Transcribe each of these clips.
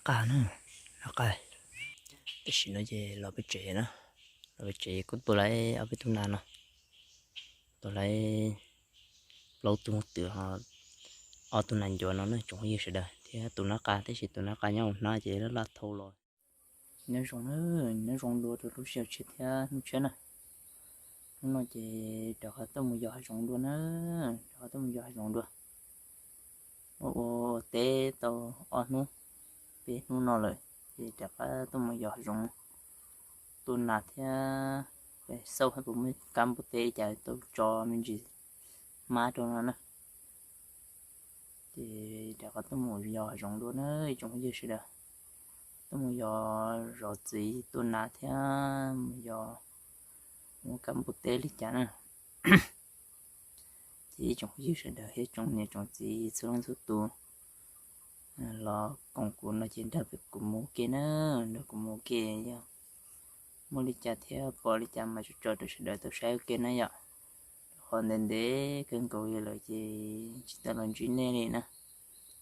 qaj na, nab qaj. Tam sim no ces los peb tsev na, los peb tsev kuj tua lawm ob peb tug nas no, tua lawm plaub tug twm, ob tug nas ncuav no na tsoom phooj ywg sawv daws, thiab tus nab qaj, tab sis tus nab qaj nyob hauv hnab ces laj laj thau los. Nyob zoo na, nyob zoo dua rau lub sij hawm tshiab thiab hnub tshiab na. Hnub no ces rov qab tuaj mus yos hav zoov dua na, rov qab tuaj mus yos hav zoov dua. Ua ua teb tau ob hnub peb hnub no lawm, ces rov qab tuaj mus yos hav zoov tua nas thiab xauj puas muaj kab npua teb li cas tau tso me ntsis hmab rau no na. Ces rov qab tuaj mus yos hav zoov dua na, ib tsoom phooj ywg sawv daws. Tuaj mus yos zov txiv tua nas thiab mus yos muaj kab npua teb li cas na. Ces ib tsoom phooj ywg sawv daws thiab tsoom niam tsoom txiv txhua leej txhua tus los koom kuv no ces nrog peb kuv mus ua ke na, nrog kuv mus ua ke, yog muaj li cas thiab pom li cas mas tso tso rau sawv daws tau saib ua ke na yom. Rau qhov ntev ntev kawg nkaus li lawm ces tsis tau los ntsib nej li na,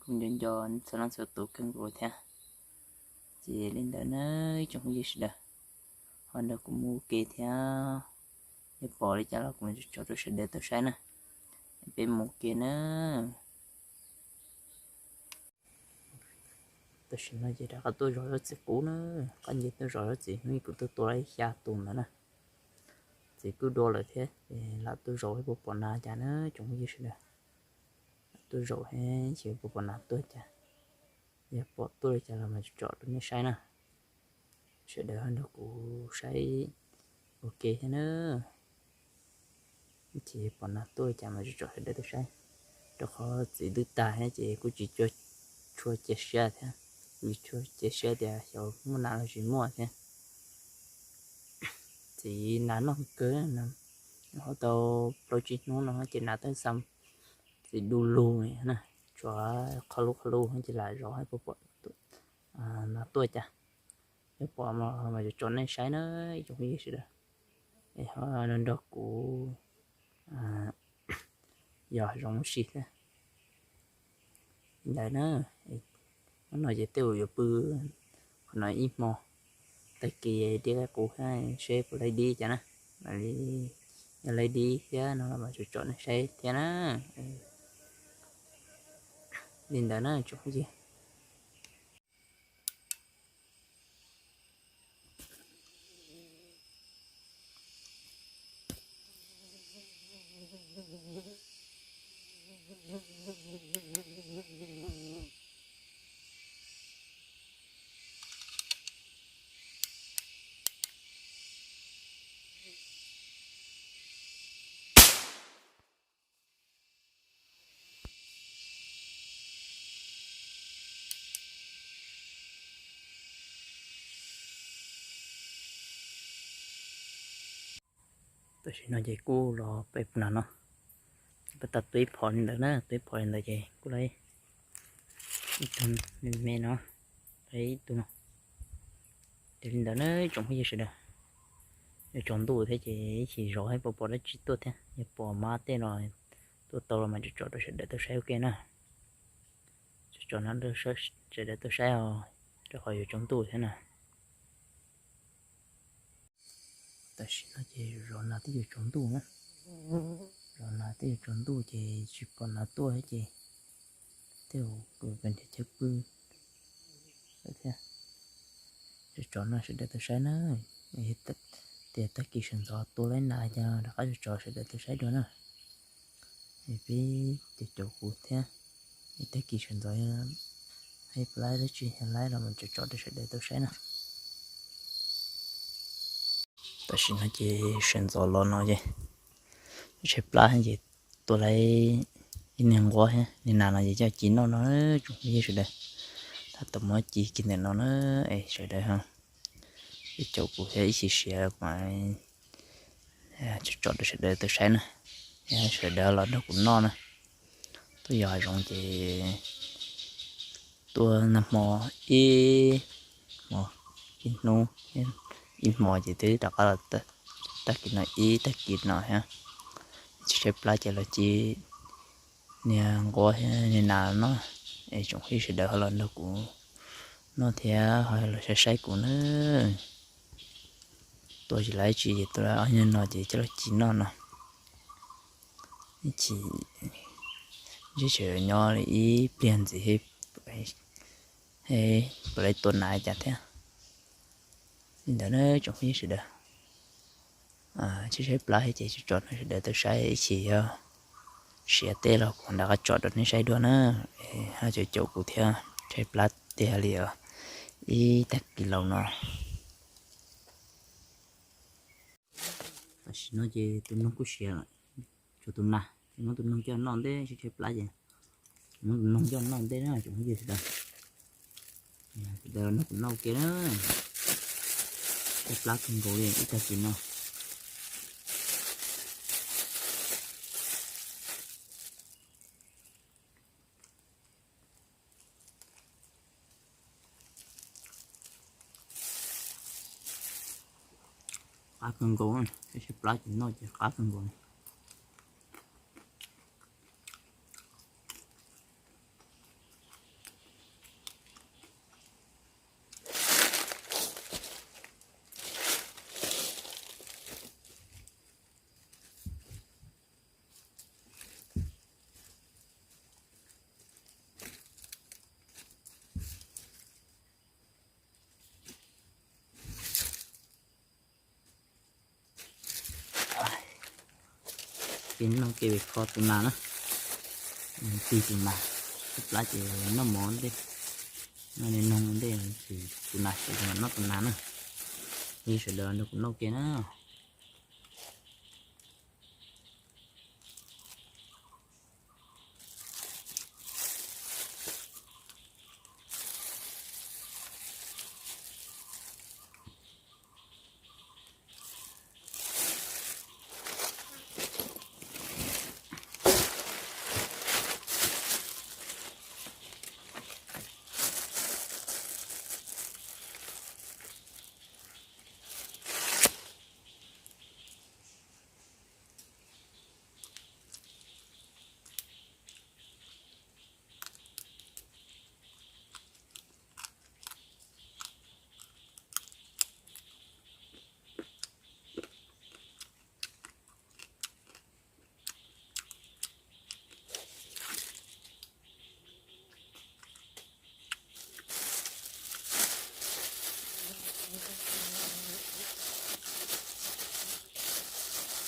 kuj nco nco txhua leej txhua tus kawg nkaus thiab. Ces li ntawd na, ib tsoom phooj ywg sawv daws, ho nrog kuv mus ua ke thiab, yog pom li cas los kuv mam tso tso rau sawv daws tau saib na. Peb mus ua ke na. Tam sim no ces rov qab tuaj zov zov txiv qub na, qab nce tuaj zov zov txiv, hnub ib kuv tuaj tua lawm xya tus ntawd na. Txiv kuj dua lawm thiab, lam tuaj zov puas pom nas cas na tsoom phooj ywg sawv daws. Tuaj zov thiab ib chim puas pom nas tuaj cas, yog pom tuaj li cas los mas tso rau nej saib na. Sawv daws ho nrog kuv saib ua ke thiab na. Ib chim pom nas tuaj li cas mas tso tso sawv daws tau saib, rau qhov txiv twb tag thiab ces kuj tsis tshua cia siab thiab, tsis tshua cia siab tias xyov muaj nas los tsis muaj thiab. Txiv nas noj kawg, ho tau plaub tsib hnub no ces nas twb xa txiv du lug li na, tshuav qhov lub qhov lub ces lam zov puas pom nas tuaj cas. Yog pom mas tso nej saib na, ib tsoom phooj ywg sawv daws. Es ho nrog kuv yos hav zoov ua si thiab. Li ntawd na, hnub no ces tej zaum yuav pw qhov no ib hmo, tag kis dib qaib qus thiab seb puas laib dib cas na. Yog laib dib thiab no los mas tso tso nej saib thiab na. Li ntawd na tsoom phooj ywg. Tam sim no ces kuj los peb puas nas no, peb tau tua ib phom li ntawd na, tua ib phom li ntawd ces kuj laib ib tug me me no, laib ib tug no. Ces li ntawd na tsoom phooj ywg sawv daws, yuav tsaus ntuj thiab ces ib chim zov thiab puas pom dab tsi tuaj thiab, yog pom mas tej no tuaj tau los mas tso tso rau sawv daws tau saib ua ke na. Tso tso no rau sawv daws tau saib os, rau qhov yuav tsaus ntuj thiab na. Tam sim no ces zov nas twb yuav tsaus ntuj na, zov nas twb yuav tsaus ntuj ces tsis pom nas tuaj ces tej zaum kuv pem nrhiav chaw pw thiab. Tso tso no sawv daws tau saib na, tias tag kis sawv ntxov tua laib nas cas rov qab tso tso sawv daws tau saib dua na. Peb cov caum kuv thiab, tag kis sawv ntxov yog hais puas laib dab tsi, yog laib los mas tso tso rau sawv daws tau saib na. Tam sim no ces sawv ntxov los no ces tshaib plab ces tua laib ib niag nquab thiab niag nas no ces coj ci noj no tsoom phooj ywg sawv daws. Tab tom muab ci kiag ntawm no na, es sawv daws ho caum kuv thiab ib chim siav kuv mam tso tso rau sawv daws tau saib na, sawv daws los nrog kuv noj na. Tuaj yos hav zoov ces tuaj nag hmo ib hmo, ib hnub, ib hmo ces twb rov qab los, tag kis no ib tag kis no thiab. Tsis tshaib plab ces los ci niag nquab thiab niag nas no, es tsoom phooj ywg sawv daws ho los nrog kuv Noj thiab ho los saib saib kuv na. Tua tsis laib tsi ces tua ob nyuag no ces coj los ci noj no. Ib chim ntshe tseem nyob li ib pliag ntxiv, puas laib tua nas cas thiab. Li ntawd na tsoom phooj ywg sawv daws, tshaib tshaib plab thiab ces tso tso no sawv daws tau saib, ib chim yog siav teb los kuv nram qab tso rau nej saib dua na. Ho caum caum kuv thiab, tshaib plab tiag li os, ib tag kis laus no. Tam sim no ces tus noog kuj siav lawm, tshuav tus nas, ces muab tus noog coj noj ntej, tshaib tshaib plab ces muab tus noog coj noj ntej na tsoom phooj ywg sawv daws. Sawv daws nrog kuv noj ua ke na, tshaib plab kawg nkaus li ib tag kis no. Qab kawg nkaus, tshaib plab ces noj ces qab kawg nkaus. Ces noj ke pem kho tus nas na, tig tus nas, tshaib plab ces noj mov ntej, noj li noog ntej, tus nas ces noj tus nas na. Phooj ywg sawv daws nrog kuv noj ua ke na.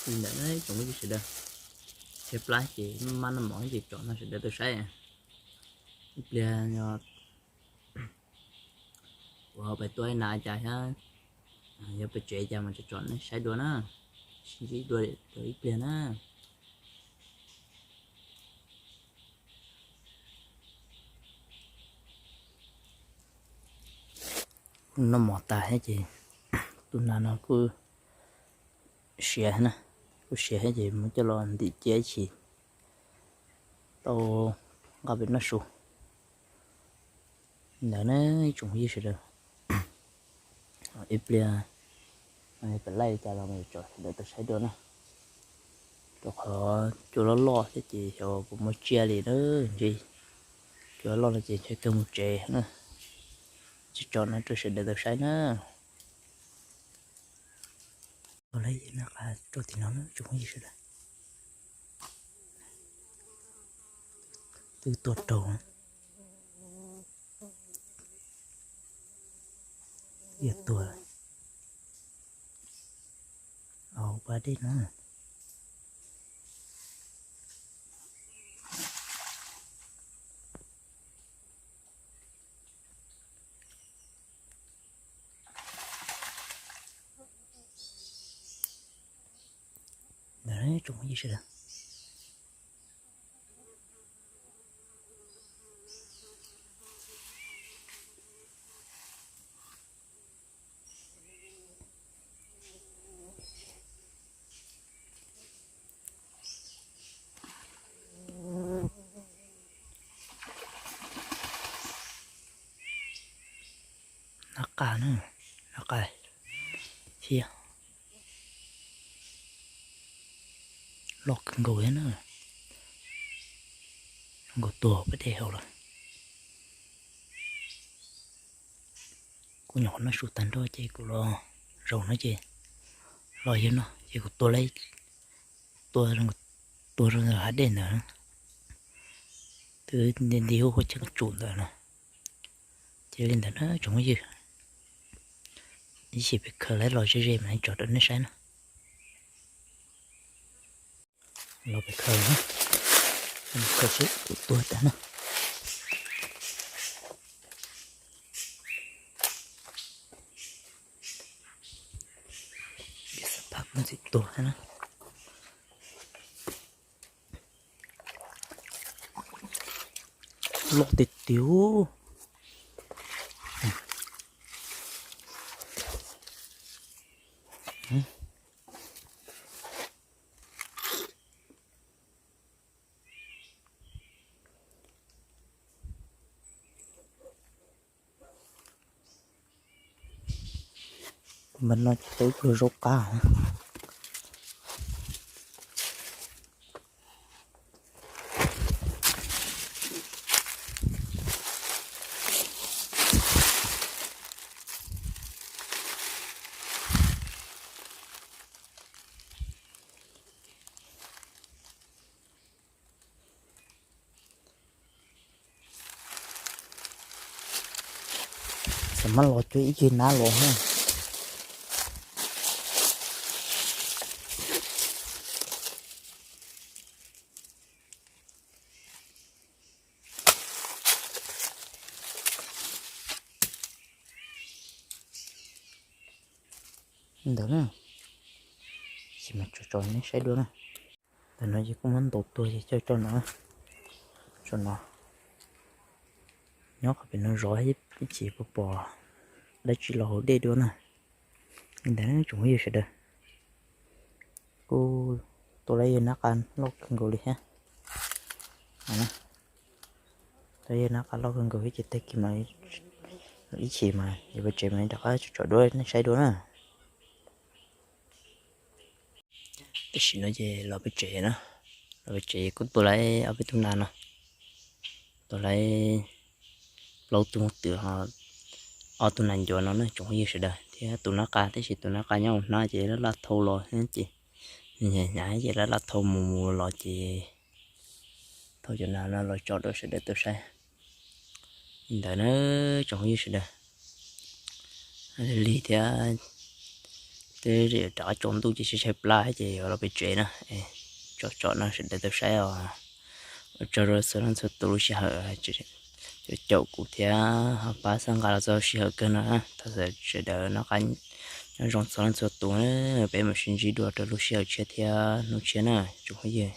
Li ntawd tsoom phooj ywg sawv daws, tshaib plab ces maj maj noj mov ces tso no sawv daws tau saib. Ib pliag yog kuv ho pais tua nas cas thiab, yog pem tsev cas mas tso tso nej saib dua na, sib ntsib dua rau ib pliag na. Kuv noj mov tas thiab ces tus nas no kuj siav na, kuj siav thiab ces muab coj los ntim cia ib chim tau nqa pem noj su. Ntawd na ib tsoom phooj ywg sawv daws, ib pliag pem laij li cas los tso sawv daws tau saib dua na. Rau qhov cua loj loj thiab ces xyov puas muaj tsiaj li na, ntshe cua loj no ces ntshe kawg mus tsev na. Tso tso no rau sawv daws tau saib na. Ua lawm, noj qab rau tim no tsoom phooj ywg sawv daws. Twb tuag raug, twb yog tuag, au, pab dej no. Ntawd tsoom phooj ywg sawv daws. Nab qa na, nab qa thiab, loj kawg nkaus thiab na, zoo nkaus tuag pab dej hauv lawm. Kuv nyuam qhuav noj su tag nrho ces kuv los zaum no ces los yog no ces kuv tua lawm, tua, tua rau ntawm hav dej ntawd, twb nti nti ua ua cheeb tsum ntawd no. Ces li ntawd na tsoom phooj ywg, ib chim peb khaws lawv los ze ze mas tso rau nej saib no. Los peb khaws na, khaws seb puas tuag tag na. Xab phaj kuj ntxim tuag thiab na. Loj tiag tiag. Mas no ces tau ib pluag zaub qab. Xam maj los cuab ib ceg nab los na. Ntawd na, sim mas tso tso nej saib dua na. Ntawm no ces kuj muab ntaus tuag ces coj tso no, tso no. Nyob qhov pem no zov ib chim puas pom dab tsi los hauv dej dua na. Li ntawd tsoom phooj ywg sawv daws, kuj tua lawv yawg nab qa loj kawg nkaus li thiab. Tua yawg nab qa loj kawg nkaus thiab ces tag kis mas ib chim mas yog peb tsev mas rov qab tso tso dua nej saib dua na. Tam sim no ces los peb tsev na, los peb tsev kuj tua lawv ob peb tug nas no, tua lawv plaub tug twm, ob tug nas ncuav no na tsoom phooj ywg sawv daws, thiab tus nab qa, tab sis tus nab qa nyob hauv hnab ces laj laj thau los thiab ces nws hnyav hnyav ces laj laj thau mus mus los ces thau cov nas no los tso rau sawv daws tau saib. Li ntawd na tsoom phooj ywg sawv daws, lig thiab twb rov qab tsaus ntuj ces tshaib tshaib plab ces yuav los peb tsev na. Tso tso no sawv daws tau saib os. Ua tsaug rau txhua leej txhua tus lub sij hawm caum kuv thiab ho pab txhawb nqa los txog sij hawm kawg no. Thov sawv daws noj qab nyob zoo txhua leej txhua tus, peb mam sib ntsib dua rau lub sij hawm tshiab thiab hnub tshiab na tsoom phooj ywg.